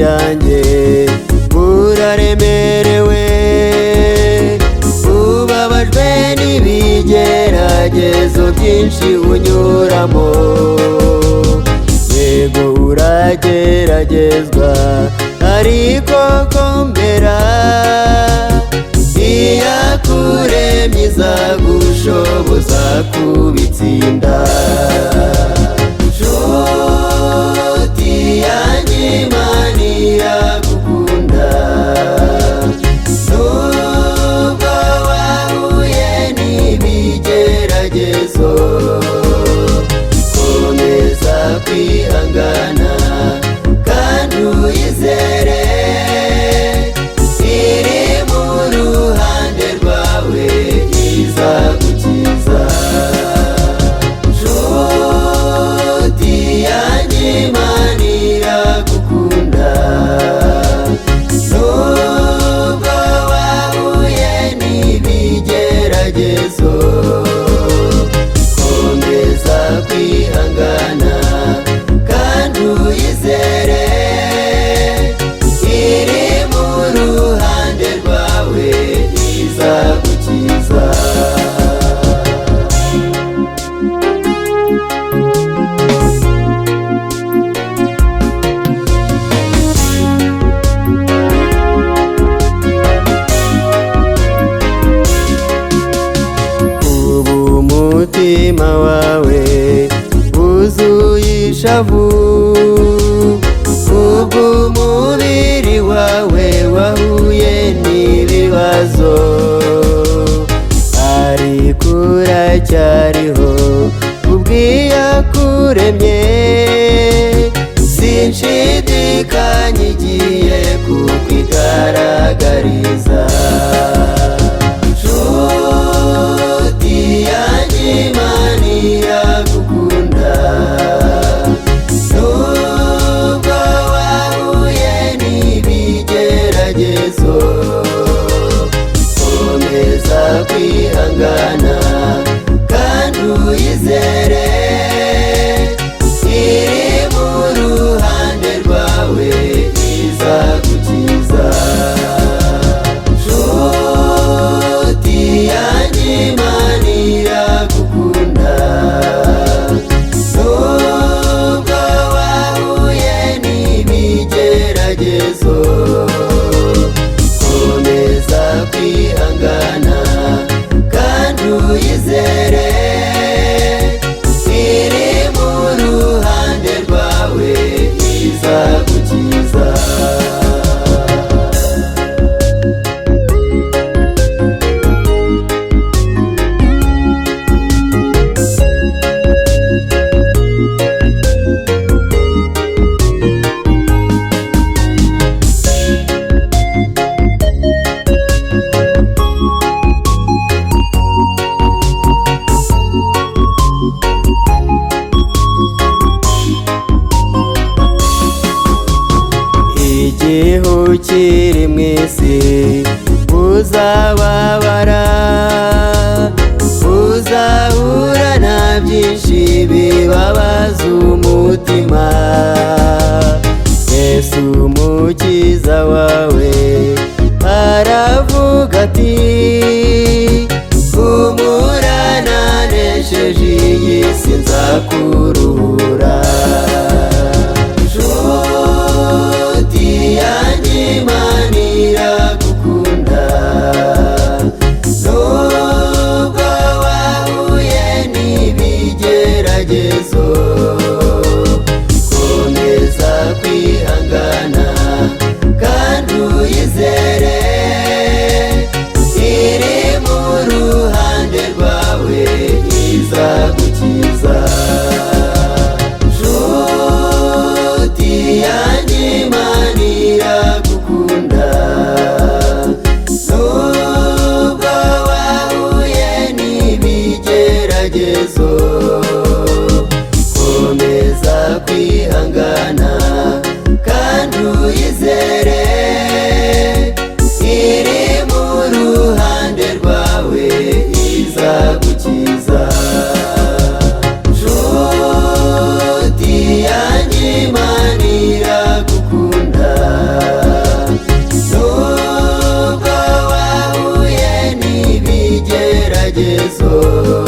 Yanjye, uraremerewe, ubabajwe n'ibigeragezo byinshi unyuramo. Yego, urageragezwa, ariko komera, Iyakuremye izagushoboza kubitsinda. Nshuti yanjye, Imana iragukunda. Nubwo wahuye n'ibigeragezo, komeza kwihangana kandi uyizere, iri mu ruhande rwawe, izagukiza. Nshuti yanjye, Imana iragukunda. Nubwo wahuye n'ibigeragezo, komeza kwihangana kandi uyizere, iri mu ruhande rwawe, izagukiza. Ubu umutima wawe wuzuye ishavu, ubwo umubiri wawe wahuye n'ibibazo, ariko uracyariho ubwiyakuremye. Sinshidikanya, igiye kukwigaragariza. Nshuti yanjye, Imana iragukunda. Nubwo wahuye n'ibigeragezo, komeza kwihangana kandi uyizere, iri mu ruhande rwawe, izagukiza. Nshuti yanjye, Imana iragukunda. Nubwo wahuye n'ibigeragezo, komeza kwihangana kandi uyizere, iri mu ruhande rwawe, izagukiza. Igihe ukiri mu isi uzababara, uzahura na byinshi bibabaza umutima. Yesu Umukiza wawe aravuga ati: "Humura, nanesheje iyi si, nzakuruhura." Nshuti yanjye, Imana iragukunda. Nubwo wahuye n'ibigeragezo. Ibigeragezo.